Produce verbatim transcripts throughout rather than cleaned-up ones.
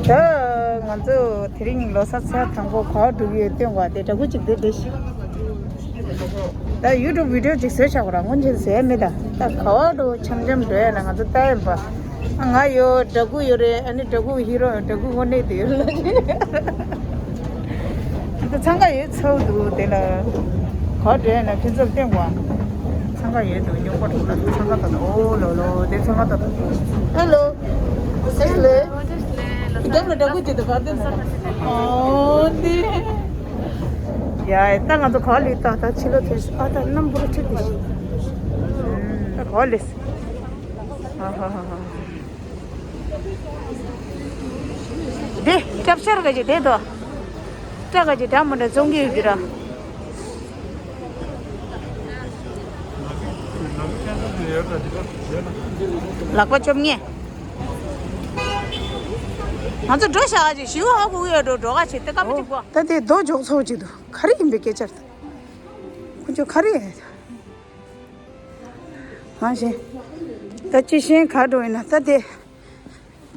ད་ང་ཚོ་དེ་རིང་ལོ་གསར་ཚེས་དང་པོ་ག་པར་འགྲོ་གི་ཡོད་སྟོན་པ་དེ་འདྲ་པོ་ཅིག་འདི་འདྲ་ཞིག་ད་ཡུ་ཊུབ་བི་ཌི་ཡོ་ཅིག་བཟོས་བཞག་པ་ར་སྔོན་ཆད་བཟོས་མེད། ད་ད་ག་པར་འགྲོ་འཆམ་འཆམ་འགྲོ་ཡ་ན་ང་ཚོ་ལྟ་ཡིན་པ། ཨ་ང་ཡོད། འདྲ་སྐུ་ཡོད་རེད། ཨ་ནི་འདྲ་སྐུ་ཧི་རོ་འདྲ་སྐུ་དངོས་གནས་དེ་ཡོད་ལ། ད་འཚང་ཁ་ཡོད་ཚོད་འདུག་དེ་ལ་ག་པར་འགྲོ་ཡ་ན་ཁྱེད་ཚོར་སྟོན་པ། འཚང་ཁ་ཡོད་འདུག་སྨྱུག་པ་འདུག་ད་འཚང་ཁ་ད་ད་ཨོ་ལོ་ལོ་དེ་འཚང་ཁ་ད་ད། ཧེ་ལོ། སེ་ལེ། རྒྱབ་ལ་འདྲ་སྐུ་ཅིག་འདུག་ག་དེ་ན། ཨོ་འདི། ཡ་ད་ང་ཚོ་ག་པར་སླེབས། ད་ད་ཕྱི་ལོགས་ཐོན་སོང་། ཨ་ད་གནམ་པོ་ཁྲིད་དེ་ཤི། ད་ག་པར་སླེབས། ཨ་ཧ་ཧ་ཧ། དེ་སྐྲ་བཤེར་ག་ཅིག་དེ་དོ། སྐྲ་ག་ཅིག་འདྲ་མི་འདྲ་བཙོང་གི་ཡོད་ཀྱི་ར། ལག་པ་བཅོ་ལྔ། ང་ཚོ་འགྲོ་བཞག་ཅིག་ཞིའུ་ཧ་གོ་གི་ཡོད་འགྲོ་འགྲོ་ག་ཅིག་དེ་སྐར་མ་གཅིག་པོ། ད་དེ་རྡོ་འཇོག་ཚོགས་ཅིག་འདུག་ག་རེ་ཡིན་པའི་སྐད་ཆ་རེད། ཁོ་ཚོ་ག་རེ་ཡིན། ང་ཞེ། ད་ཅི་ཤེས་ག་འགྲོ་ཡིན་ན་ད་དེ།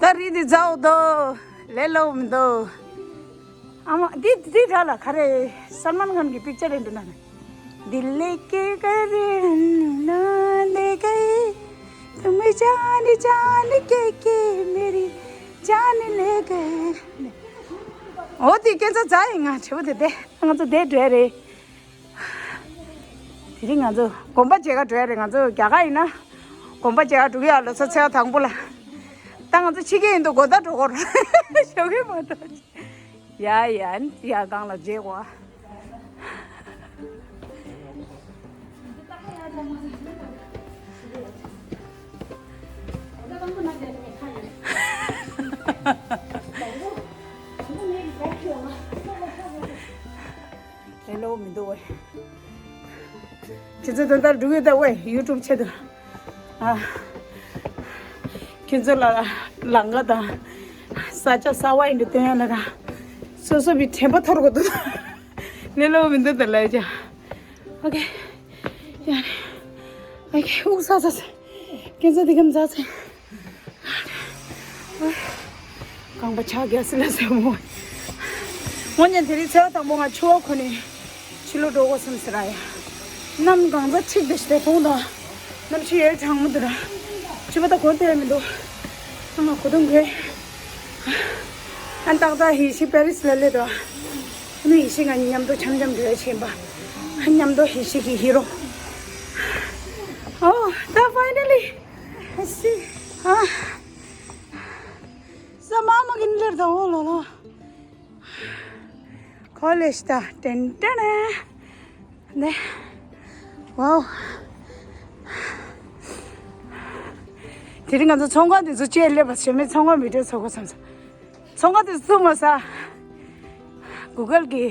ད་རི་འདི་ཛའོ་དོ། ལེ་ལོ་མི་འདུག་ཨ་མ་འདི་འདི་ར་ལ་ག་རེ་སལ་མན་ཁན་གྱི་པིག་ཅར་རེད་འདུག་ན། दिल लेके गए रे ना ले गए तुम जान जान के के मेरी जान ले गए འོ་དེ་སྐད་ཆ་ཛ་ཡིན་ང་ཆེ་བོ་དེ་དེ་ང་ཚོ་དེ་འགྲོ་ཡ་རེད། དེ་རིང་ང་ཚོ་དགོན་པ་མཇལ་ག་འགྲོ་ཡ་རེད། ང་ཚོ་རྒྱ་གར་ཡིན་ན་དགོན་པ་མཇལ་ག་འགྲོ་གི་ཡ་ལོ་ས་ཚེ་བ་དང་པོ་ལ། ད་ང་ཚོ་ཕྱི་རྒྱལ་ཡིན་དུས་དགོན་བདག་འགྲོ་གོ་ར་ཞོགས་ཀས་མ་འགྲོ། ཡ་ཡ་ཡ་གང་ལ་མཇལ་གོ། ཧེ་ལོ་མི་འདུག་ཝེ། ཁྱེད་ཚོ་དོན་དག་འགྲུབ་ཡོད་ད་ཝེ་ཡུ་ཊུབ་ཆེད་དུ། ཨ། ཁྱེད་ཚོ་ལ་ལང་ཀ་དང་ས་ཆ་གསར་པ་ཡིན་འདྲ་སྟོན་ཡ་ན་ར། སོ་སོ་བི་དྲན་པ་འཐོར་གོ་འདུག་ལེ་ལོ་མི་འདུག་ད་ལས་ཀྱང་། ཨོ་ཁེ། ཡ་ནི། ཨོ་ཁེ་དབུགས་ས་ས་ས། ཁྱེད་ཚོ་འདི་གམ་ཟ་ཚེ། རྐང་པ་ཆག་རྒྱག་སྲིད་ལ་ཟེར་མོ། དངོས་གནས་དེ་རིང་ཚེས་པ་དང་པོ་ང་ཕྱུ་པ་གོན་ནས་ཕྱི་ལོགས་འགྲོ་དགོས་བསམ་ཟེར་ར་ཡ། གནམ་གང་ཚ་འཁྲིག་དེ་ཞིག་དེ་མཐོང་དང་། གནམ་གཤིས་ཡོད་གྲང་མོ་འདུག་ར། ཕྱུ་པ་ད་གོན་ཐུབ་ཡ་མི་འདུག་ཨ་མ་གོ་དུང་གོན། ཨ་ཏག་ཏག་ཧི་ཤི་པེ་རིས་ལ་སླེབས་དོ། ཨ་ནི་ཧི་ཤི་ང་གཉིས་མཉམ་དུ་འཆམ་འཆམ་འགྲོ་ཡ་བྱེད་པ། ཨ་མཉམ་དུ་ཧི་ཤི་གི་ཧི་རོ། ཨོ་ད་ཕའི་ནལ་ལི། ཨ་སི། ཨ། ས་མ་མ་གིན་ལེར་ད་ཨོ་ལོ་ལོ། ཁོ་ལེ་ཤ་ད་ཏན་ཏན་ནེ། ནེ། ཝའོ། དེ་རིང་ང་ཚོ་ཚོང་ཁང་དེ་ཚོ་བཅས་སླེབས་པ་བྱས་མེད་ཚོང་ཁང་མི་འདྲ་ཚོགས་པ་བསམ་སོང་། ཚོང་ཁང་དེ་ཚོ་ཐུབ་མ་ས། གུ་གལ་གི་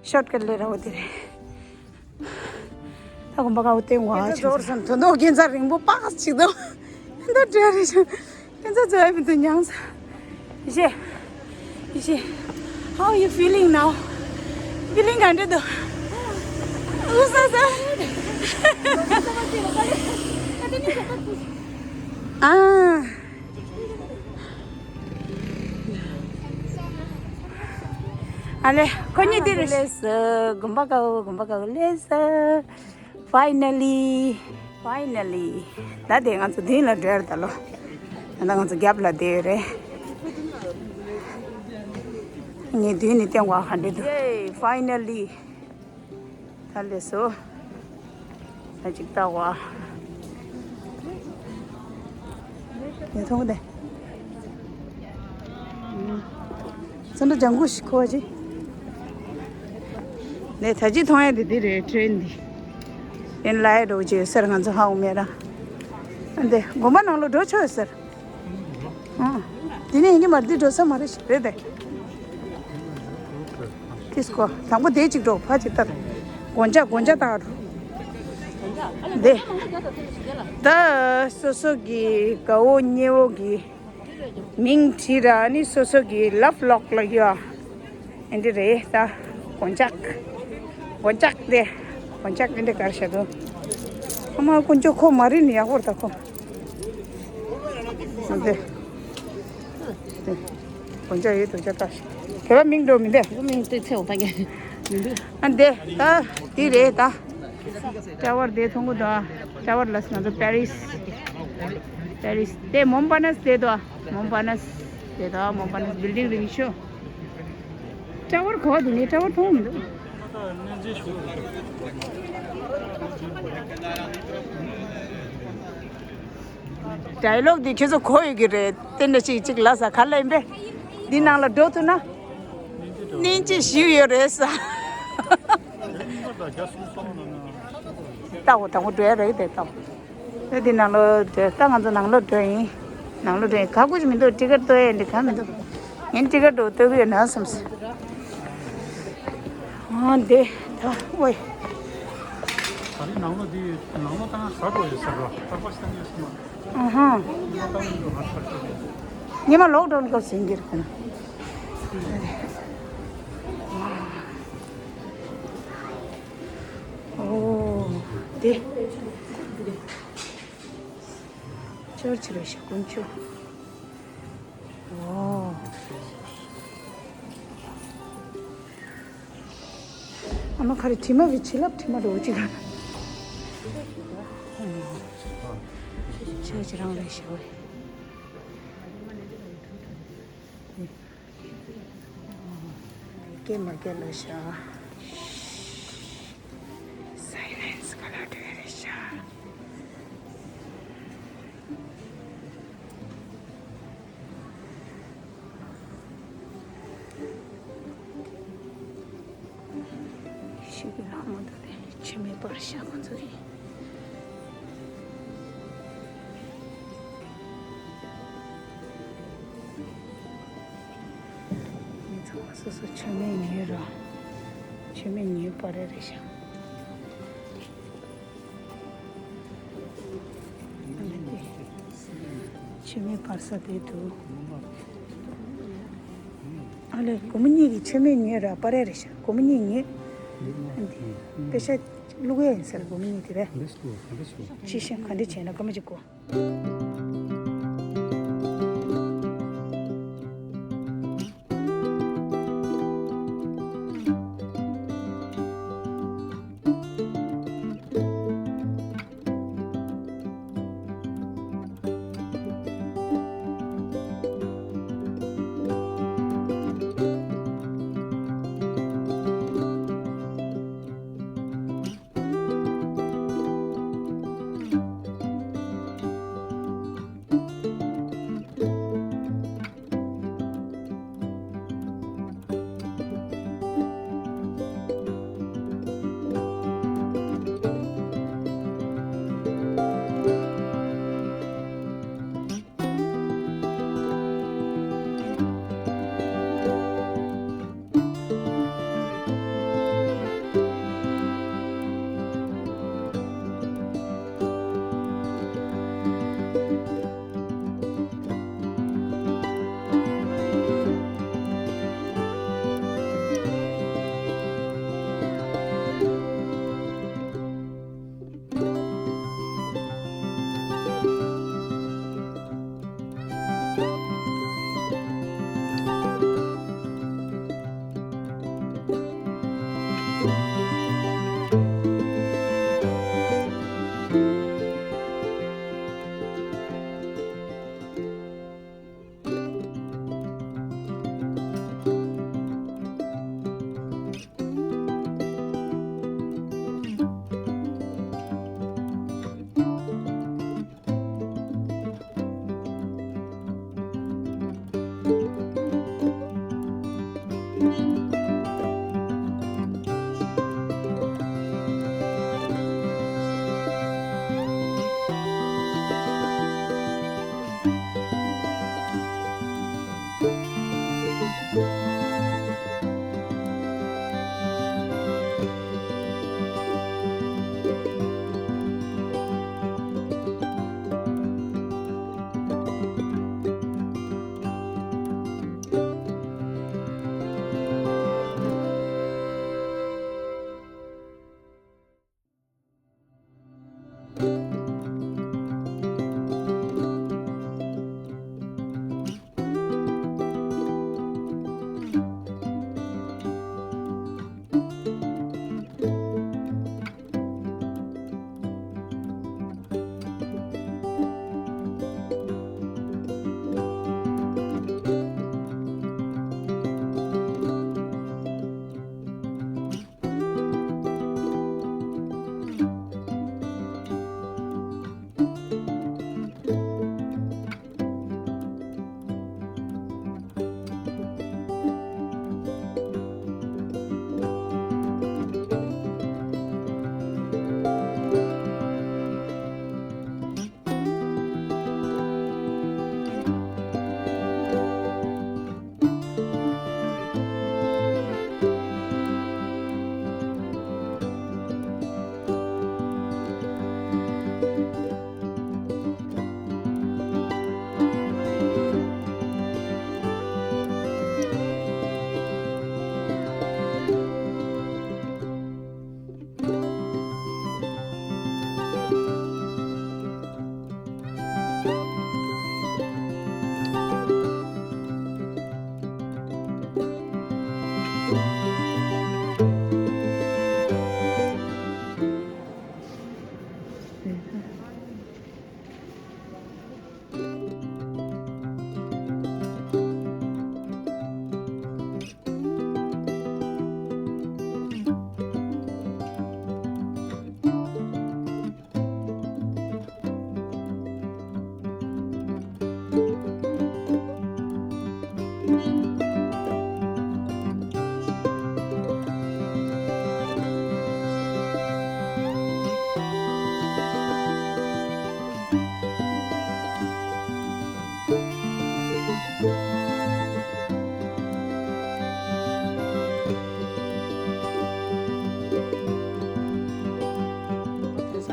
ཤོར་ཀ་ཊ་ལས་ར་བ་དེ་རེད། ད་དགོན་པ་ཁ་བོ་སྟེང་བ་ཁྱེད་ཚོ་ཚོར་སོང་དོ་ནོ་ཁྱེད་ཚ་རིང་པོ་པགས་ཅིག་དོ། ད་འདྲ་རེད་ཤག་ཁྱེད་ཚོ་ཚོ་ཡ་མི་འདུག་མྱངས་ས། ཡེ་ཤེས། ཡེ་ཤེས། How are you feeling now? Feeling ག་འདྲ་འདུག་ཨུ་ས་ས། ཨ། ཨ་ལེ། ཁོ་གཉིས་དེ་རེད། ལས་སོ། དགོན་པ་དཀར་པོ་དགོན་པ་དཀར་པོ་སླེབས་སོ། Finally, finally. ད་དེ་ང་ཚོ་མདུན་ལ་འགྲོ་ཡ་རེད་ད་ལོ། ད་ང་ཚོ་རྒྱབ་ལ་བསྡད་ཡོད་རེད། ངའི་མདུན་ནས་སྟོན་པ་ག་འདྲ་འདུག་ཡེ། Finally. ད་ལས་སོ། ད་ཅིག་ལྟ་བ། ནས་མཐོང་གི་འདུག་ཙན་དན་ལྗང་གུ་ཞིག་ཁུར་བ་ཅིག་ནས་ད་ཅི་མཐོང་ཡ་དེ་འདི་རེད། ཊེན་འདི། ཡན་ལ་ཡ་འགྲོ་ཅིག་ཡོད་ཟེར། ང་ཚོ་ཧ་གོ་མེད་ར། ཨ་འདི་དགོན་པ་ནང་ལོགས་འགྲོ་ཆོག་ཡོད་ཟེར། ཨ། དེ་ནས་ཡིན་གྱི་མ་རེད། འདི་འགྲོ་ས་མ་རེད་ཤག་རེད་དེ། ཏིས་ཀོ། དང་པོ་དེ་གཅིག་འགྲོ། ཕ་གཅིག་ལྟ། སྒོ་ལྕགས་སྒོ་ལྕགས་བཏགས་འགྲོ། དེ། ད་སོ་སོ་གི་དགའ་བོ་ཉེ་བོ་གི་མིང་བྲིས་ར་ནི་སོ་སོ་གི་ལབ་ལོག་ལ་ཡོད། ཨེ་འདི་རེད་ད། སྒོ་ལྕགས། སྒོ་ལྕགས་དེ། སྒོ་ལྕགས་ཨེ་འདི་གར་བྱ་དོ། ཨ་མ་དཀོན་མཆོག་ཁོ་མ་རིག་ནི་ཡག་པོ་རེད་ད་ཁོ། དེ། དེ། དགོངས་འཇགས་ཡོད་དོ་ཅག་ལྟ། དེ་བ་མིང་འགྲོ་མི་འདུག་མིང་ཏིག་ཚེ་འོང་ད་གི་མི་འདུག་ཨ་འདི་ད་འདི་རེད་ད། ཊ་ཝར་དེ་མཐོང་གི་འདུག་ཊ་ཝར་ལ་ང་ཚོ་པེ་རིས། པེ་རིས་དེ་མོན་པ་ནས་དེ་དོ། མོན་པ་ནས་དེ་དོ། མོན་པ་ནས་བིལ་ཌིང་རིང་ཤོས། ཊ་ཝར་གོ་བ་དེ་ནས་ཊ་ཝར་མཐོང་མི་འདུག་ཌའི་ལོག་འདི་ཁྱེད་ཚོ་གོ་ཡོད་ཀྱི་རེད། དེ་འདྲ་ཅིག་ཅིག་ལབ་ས་ག་ལ་ཡིན་པས། འདི་ནང་ལ་འགྲོ་ཐུབ་ན། གནས་མཇལ་ཞིག་ཡོད་རེད་ས། ལྟ་འོ་དང་པོ་འགྲོ་ཡ་རེད་དེ་ལྟ་འོ། དེ་འདི་ནང་ལོ་འགྲོ་ད་ང་ཚོ་ནང་ལོ་འགྲོ་ཡིན། ནང་ལོ་འགྲོ་ཡིན་ག་གུ་ཅི་མི་འདུག་ཊི་ཀེ་ཊི་ལྟོས་ཡ་འདི་ག་མི་འདུག་ངས་ཊི་ཀེ་ཊི་འདུག་ལྟོས་གི་ཡོད་ན་བསམ་སོང་། ཨ་འདི་ད་ཨོའི། ད་རིང་ནང་ལོ་འདི་ནང་ལོ་ད་ང་ག་འགྲོ་ཡོད་ཟེར་རོ་ཐར་པ་ཤི་ཏང་ཡོད་སོང་། ཨ་ཧ། ཉི་མ་ལོག་ཌའུན་སྐབས་ཟིན་གྱི་རེད་ཁོ་ན། ཨོ། དེ། ཅོར་ཅི་རེད་ཤག་དཀོན་མཆོག་ཨོ། ཨ་མ་ཁ་རེ་དྲི་མ་བི་བྱི་ལབ་དྲི་མ་རེ་འོ་ཅི་ག་ཆོས་ཅི་རང་རེད་ཤག་བས། སྐད་མ་སྐད་ལ་ཤག་སའི་ལེན་སི་ག་ལ་འགྲོ་རེད་ཤག་ཤི་གི་ལྷ་མོ་དང་ནི་མཆོད་མེ་སྤར་ཤག་ཁོང་ཚོ་ཡིན། ངེད་ཚང་མ་སོ་སོ་མཆོད་མེ་ཉོས་ར། མཆོད་མེ་ཉོས་སྤར་རེ་རེ་ཤག་མཆོད་མེ་སྤར་ས་དེ་འདུག་ཨ་ལས་སྒོར་མོ་གཉིས་ཀྱི་མཆོད་མེ་ཉོས་ར་སྤར་ཡ་རེད་ཤག་སྒོར་མོ་གཉིས་ཉོས། ཨ་འདི་པེ་ཤ་བླུག་ཡ་ཡིན་ས་རེད་སྒོར་མོ་གཉིས་དེ་རེད། ཅི་ཤེས་ག་འདྲ་བྱས་ན་སྐར་མ་གཅིག་གོ།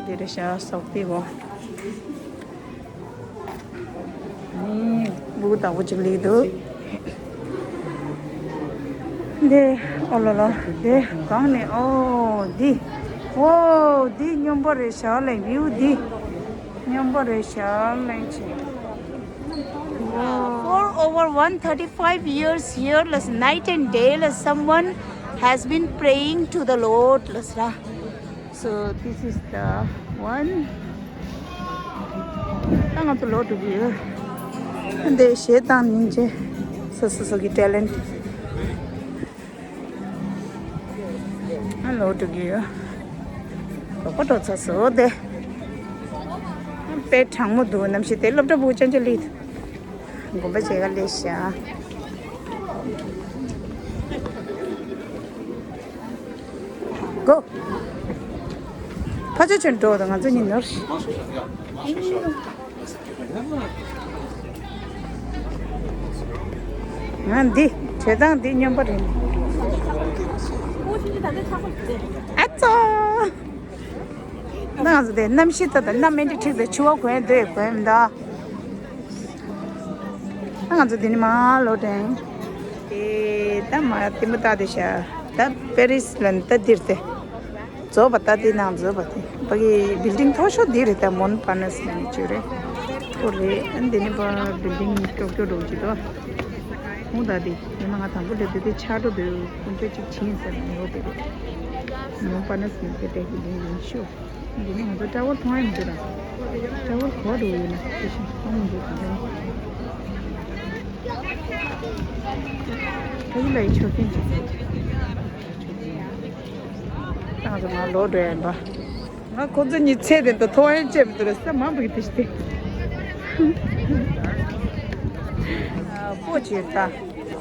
འདི་རེད་ཤག་སོག་པི་བོ། ནི་སྤུ་གུ་དག་པོ་ཅིག་ལུས་འདུག་འདི་ཨོ་ལོ་ལོ། འདི་གང་ནས། ཨོ་འདི། ཨོ་འདི་སྙོམས་པོ་རེད་ཤག་ལེ། བིའུ་འདི་སྙོམས་པོ་རེད་ཤག་ལེ་ཆེ། For over one thirty-five years here, less night and day, less someone has been praying to the Lord, less ra. So this is the one. ད་ང་ཚོ་ལོག་འགྲོ་གི་ཡོད། འདི་གཞས་བཏང་ནིང་ཆེ། སོ་སོ་སོ་གི་ཊེ་ལེན་ཊི། ཨ་ལོག་འགྲོ་གི་ཡོད། ལོག་པ་འགྲོ་ཚར་སོང་དེ། དཔེ་གྲང་མོ་འདུག་གནམ་གཤིས་དེ། སློབ་གྲྭ་སྤུ་གུ་ཅན་ཅན་ལི། དགོན་པ་བྱེད་ག་ལས་ཤག་གོ། ཕ་ཆོས་ཆོས་འགྲོ་དང་ང་ཚོ་གཉིས་ནོར། ང་འདི་བྱེད་སྟངས་འདི་སྙོམས་པོ་རེད། ཨ་ཙོ། ང་ཚོ་དེ་གནམ་གཤིས་ད་ལྟ་གནམ་མེ་འདི་འཁྲིགས་ཏེ་ཆུ་བ་གོན་འདོད་གོན་མི་འདུག་ང་ཚོ་འདི་ནས་མར་ལོག་དྲན། དེ་ད་མ་ལྟད་མོ་ལྟ་དེ་ཤག་ད་པེ་རིས་ལ་ད་འདིར་དེ། རྫོགས་པ་ལྟ་དེ་ནང་རྫོགས་པ་དེ། ཕ་གི་བིལ་ཌིང་མཐོ་ཤོས་འདི་རེད། ད་མོན་པ་ནས་ནས་བྱོས་རེད། ཁོ་རེད། ཨ་འདི་ནས་པ་བིལ་ཌིང་ཀྱོག་ཀྱོག་འགྲོ་གི་འདུག་ཁོང་ད་དེ་ཉི་མ་ང་དང་པོ་སླེབས་དུས་དེ་ཆགས་འགྲོ་འདུག་དཀོན་མཆོག་གཅིག་བྱིན་ཟེར་ནས་ཡོད་དེ་རེད། མོན་པ་ནས་ནས་དེ་འདྲ་གི་ལིང་ལིང་ཤོ། འདི་ནི་ང་ཚོ་ཊ་ཝར་མཐོང་ཡ་མི་འདུག་ར། ཊ་ཝར་ག་པར་འགྲོ་ཡོད་ན་དེ་བཞིན་མཐོང་མི་འདུག་ད་ལྟ་ཡི་ལ་ཡི་ཆོག་མཁན་ཅིག་ཟེར། ད་ང་ཚོ་ང་ལོག་འགྲོ་ཡ་ཡིན་པ། ང་ཁོ་ཚོ་གཉིས་ཚེ་དེ་འདུག་མཐོང་ཡ་བཅད་མི་འདུག་ར། ས་མང་པོ་གི་དེ་ཞིག་དེ། སྤོ་བྱེད་ད།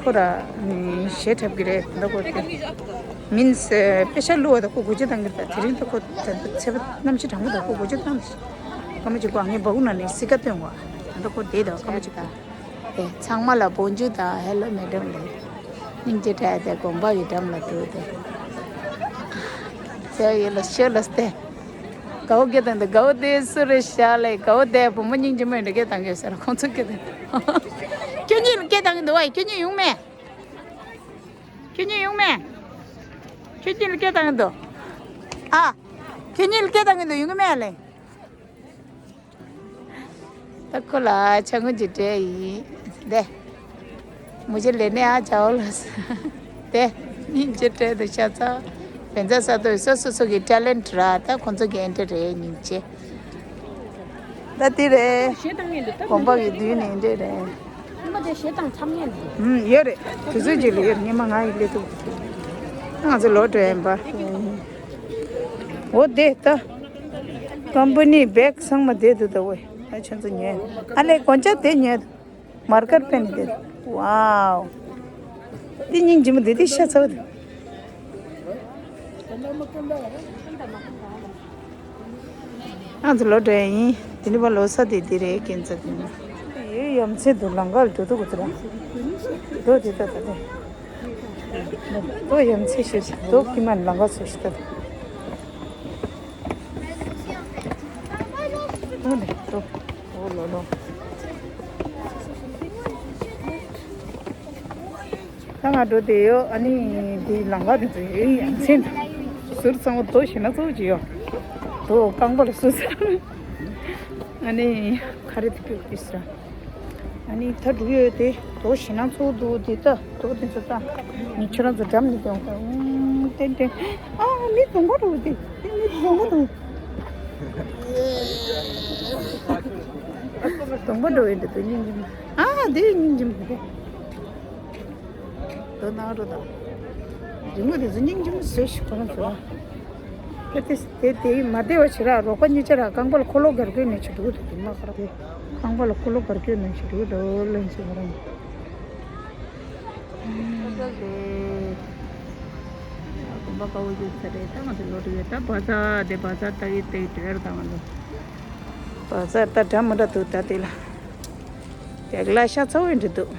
ཁོ་ར་གཞས་འཁྲབ་གི་རེད་ད་ཁོ་དེ། མིན་སེ་པེ་ཤ་བླུགས་པ་དང་ཁོ་སྒོ་ཕྱེ་བཏང་གི་རེད། དེ་རིང་ད་ཁོ་ད་ཚེས་པ་གནམ་གཤིས་གྲང་མོ་དང་ཁོ་སྒོ་ཕྱེ་བཏང་། སྐར་མ་གཅིག་གོ་ངས་སྦ་ཁུག་ནང་ནས་སི་ཀ་བཏོན་བ། ད་ཁོ་བསྡད་དང་སྐར་མ་གཅིག་ག་དེ་ཚང་མ་ལ་བོན་ཇུ་དང་ཧེ་ལོ་མེ་ཌམ་ལེ། སྙིང་རྗེ་དྲག་དེ་དགོན་པ་གི་འགྲམ་ལ་འདུག་དེ། ཚེ་ཡི་ལ་ཤོ་ལ་སྟེ། དགའ་བོ་སྐད་བཏང་འདུག་དགའ་བོ་དེ་སུ་རེད་ཤག་ལེ། དགའ་བོ་དེ་བུ་མོ་སྙིང་རྗེ་མོ་ཡིན་འདྲ་སྐད་བཏང་གི་ཡོད་ཟེར། ཁོང་ཚོ་སྐད་བཏང་། ཁྱོད་གཉིས་ལ་སྐད་བཏང་གི་འདུག་བ། ཁྱོད་གཉིས་ཡོང་མེད། ཁྱོད་གཉིས་ཡོང་མེད། ཁྱོད་གཉིས་ལ་སྐད་བཏང་གི་འདུག་ཨ། ཁྱོད་གཉིས་ལ་སྐད་བཏང་གི་འདུག་ཡོང་གི་མེད་ལེ། ད་ཁོ་ལ་ཆང་ངུ་ཅིག་སྤྲད་ཡིན། དེ། མུ་ཇེ་ལེ་ནེ་ཨ་ཅའོ་ལ་ས། དེ། སྙིང་རྗེ་སྤྲད་དུ་ཤ་ཚ། བན་ཚ་ས་དོ་སོ་སོ་སོ་གི་ཊེ་ལེན་ཊི་ར། ད་ཁོང་ཚོ་གི་ཨེ་འདྲ་རེད་སྙིང་རྗེ། ད་དེ་རེད། གཞས་བཏང་ངེས་འདུག་ད་དགོན་པ་གི་མདུན་ནས་འདྲེ་རེད། ཨ་མ་དེ་གཞས་བཏང་མཚམས་ཉན་འདུག་ཨུམ་ཡོད་རེད། དུས་ཚོད་ཅིག་ལ་ཡོད་རེད། ཉི་མ་ང་ཡི་སླེབས་ཐུབ། ང་ཚོ་ལོག་འགྲོ་ཡིན་པ། འོ་དེ་ད། ཀམ་པ་ནི་བེག་ཚང་མ་བསྡད་འདུག་ད་འོ། ད་ཁྱོད་ཚོ་ཉོས། ཨ་ལས་གོན་ཆ་དེ་ཉོས། མར་ཀར་པན་དེ། ཝའོ། འདི་སྙིང་རྗེ་མོ་འདི་འདི་ཤ་ཚ་བ་འདི། ང་ཚོ་ལོག་འགྲོ་ཡ་ཡིན། དེ་ནི་པ་ལོ་གསར་དེ་འདི་རེད། ཁྱེད་ཚོ་དེ་ནི། ཡོད་ཡ་མཚན་འདུག་ལམ་ཁ་ལ་འགྲོ་འདུག་གོ་ཚོ་ར། འགྲོ་དེ་ད་ད་དེ། འགྲོ་ཡ་མཚན་ཞེས་འགྲོ་ཀི་མ་ལམ་ཁ་སོ་ཞིག་ད། འགྲོ་ནས་འགྲོ། འོ་ལོ་ལོ། ད་ང་འགྲོ་བསྡད་ཡོད། ཨ་ནི་འདི་ལམ་ཁ་དེ་ཚོ་ཡོད་ཡ་མཚན་འདུག་ཟུར་ཚང་མ་རྡོ་ཞེ་ན་ཚོགས་ཀྱི་ཡོད། རྡོ་རྐང་པ་ལ་སུ་ཟེར། ཨ་ནི་ཁ་རེ་དེ་སྐྱུག་དེ་ཟེར། ཨ་ནི་ད་འགྲོ་ཡོད་དེ་རྡོ་ཞེ་ན་ཚོགས་འདུག་དེ་ད་རྡོ་དེ་ཚོ་ད་ནི་ཁྱོད་རང་ཚོ་འགྲམ་ནས་ཀྱང་ཨུམ་ཏན་ཏན། ཨ་མི་གདོང་པ་འགྲོ་དེ་དེ་མི་གདོང་པ་འགྲོ། གདོང་པ་འགྲོ་ཡོད་དེ་དེ་སྙིང་རྗེ་མོ། ཨ་དེ་སྙིང་རྗེ་མོ་དེ། དོ་ནང་རུ་དང་། རི་མོ་དེ་ཚོ་སྙིང་རྗེ་མོ་བཟོས་ཤིག་ཁོ་རང་ཚོ་ལ། དེ་དེ་དེ་དེ་མ་བདེ་བ་བྱེད་ར། རོགས་པ་གཉིས་ཆ་ར་རྐང་པ་ལ་འཁོར་ལོ་སྒར་སྐྱོད་ནས་བྱེད་འགྲོ་གི་འདུག་དེ་མ་ཁ་ར་དེ། རྐང་པ་ལ་འཁོར་ལོ་སྒར་སྐྱོད་ནས་བྱེད་འགྲོ་གི་འདུག་ལན་ཚོ་ཁོ་རང་། དེ། དགོན་པ་དཀར་པོ་བཞུགས་ས་རེད། ད་ང་ཚོ་ལོག་འགྲོ་ཡོད། ད་བ་ཟ་དེ་བ་ཟ་ལྟ་གི་ལྟ་གི་འགྲོ་ཡ་རེད། ད་ང་ཚོ་བ་ཟ་ད་འདྲ་མི་འདྲ་འདུག་ད་དེ་ལ། དེ་ག་ལ་ཤ་ཚ་བོ་འདྲ་འདུག་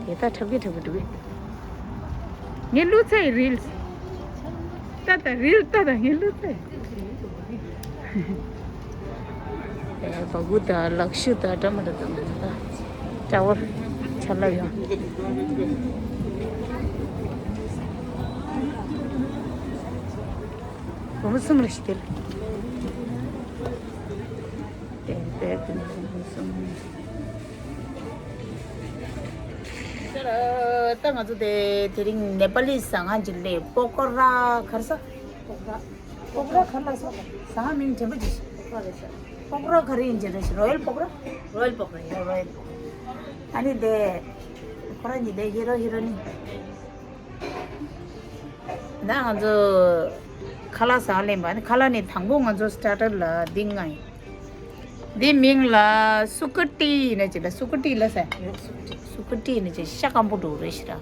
དེ་ད་འཁྲབ་ཀྱི་འཁྲབ་ཀྱི་འགྲོ་གི། ངས་བླུགས་ཚར་ཡི་རིལ། ད་ད་རིལ་ད་ད་ངས་བླུགས་ཚར་ཡི། བ་གུ་དང་ལག་ཤུབས་དང་འདྲ་མི་འདྲ་དང་། ད་སྐྲ་བོར་ཆ་ལ་ཡོང་། སྒོར་མོ་གསུམ་རེ་ཞིག་སྟེར། ཏན་ཏན་ཏན་སྒོར་མོ་གསུམ། ད་ང་ཚོ་དེ་དེ་རིང་ནེ་པ་ལི་ཟ་ཁང་ཅིག་སླེབས། པོ་ཀོ་ར་ག་རེ་ཟ། པོ་ཀོ་ར། པོ་ཀོ་ར་ག་རེ་ལ་ཟ། ཟ་ཁང་མིང་དྲན་པ་ཅིག་པོ་ཀོ་ར་རེད་ཟེར། པོ་ཀོ་ར་ག་རེ་ཡིན་ཅེ་རེད་ཟེར། རོ་ཡལ་པོ་ཀོ་ར། རོ་ཡལ་པོ་ཀོ་ར་ཡིན། རོ་ཡལ་པོ་ཀོ་ར། ཨ་ནི་དེ། ཁོ་རང་གཉིས་དེ་ཧི་རོ་ཧི་རོ་ནི། ད་ང་ཚོ་ཁ་ལག་ཟ་ལེན་པ་ནི། ཁ་ལག་ནི་དང་པོ་ང་ཚོ་སི་ཊར་ཊར་ལ་འདི་ང་ཡིན། འདི་མིང་ལ་སུ་ཀུ་ཊི་ཡིན་ན་ཅི་ལ། སུ་ཀུ་ཊི་ལ་ཟེར། སུ་ཀུ་ཊི་ཡིན་ན་ཅི་ཤ་སྐམ་པོ་འདྲ་རེད་ཤི་ར།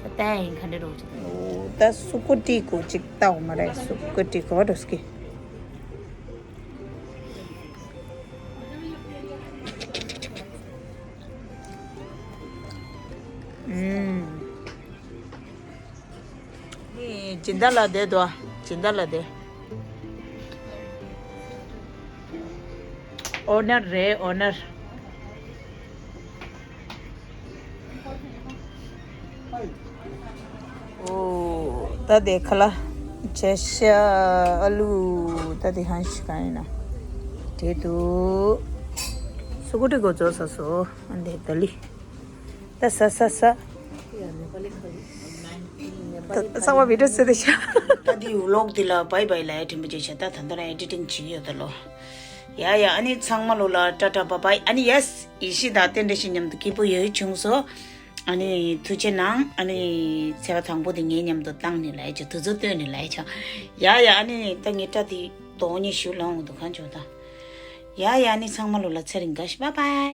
ད་ལྟ་ཡིན་ག་འདྲ་འདྲ་ཅིག་འོ་ད་སུ་ཀུ་ཊི་གོ་ཅིག་ལྟ་འོ་མ་རེད། སུ་ཀུ་ཊི་གོ་འགྲོ་སྐྱེ། ཨུམ། ནི་སྦྱིན་བདག་ལགས་བསྡད་འདུག་སྦྱིན་བདག་ལགས་བསྡད། ཨོ་ནར་རེད་ཨོ་ནར། ཨོ། ད་དེ་ཁ་ལག་བྱས་ཤག་ཨ་ལུ། ད་དེ་ཧན་ཤི་གང་ཡིན་ན། དེ་དུ། སུ་ཀུ་ཊི་གོ་ཚོ་ས་སོ། ཨ་འདེ་ད་ལི། ད་ས་ས་ས། ད་ས་བ་བི་ཌི་ཡོ་ཟེར་དེ་ཤ། ད་དེ་ཝི་ལོག་དེ་ལ་བྷའི་བྷའི་ལ་ཡ་དྲན་པ་བྱས་ཤག་ད་ད་ད་ན་ཨེ་ཌི་ཊིང་བྱེད་ཀྱི་ཡོད་ད་ལོ། ཡ་ཡ། ཨ་ནི་ཚང་མ་ལོ་ལ་ཊ་ཊ་བྷའི་བྷའི། ཨ་ནི་ཡེ་སི་ཡེ་ཤེས་དང་རྟེན་འབྲེལ་ཞིག་མཉམ་དུ་སྐྱིད་པོ་ཡོད་བྱུང་སོ། ཨ་ནི་ཐུགས་རྗེ་གནང་། ཨ་ནི་ཚེས་པ་དང་པོ་དེ་ངའི་མཉམ་དུ་བཏང་ནས་ལ་ཡ་ཆོ། དུས་ཚོད་བཏོན་ནས་ལ་ཡ་ཆོ། ཡ་ཡ། ཨ་ནི་ད་ངའི་སྐྲ་དེ་དོ་ཉི་ཤུ་ལོང་འདུག་གང་བྱུང་ད། ཡ་ཡ། ཨ་ནི་ཚང་མ་ལོ་ལ་ཚེ་རིང་དགའ་ཤི། བྷའི་བྷའི།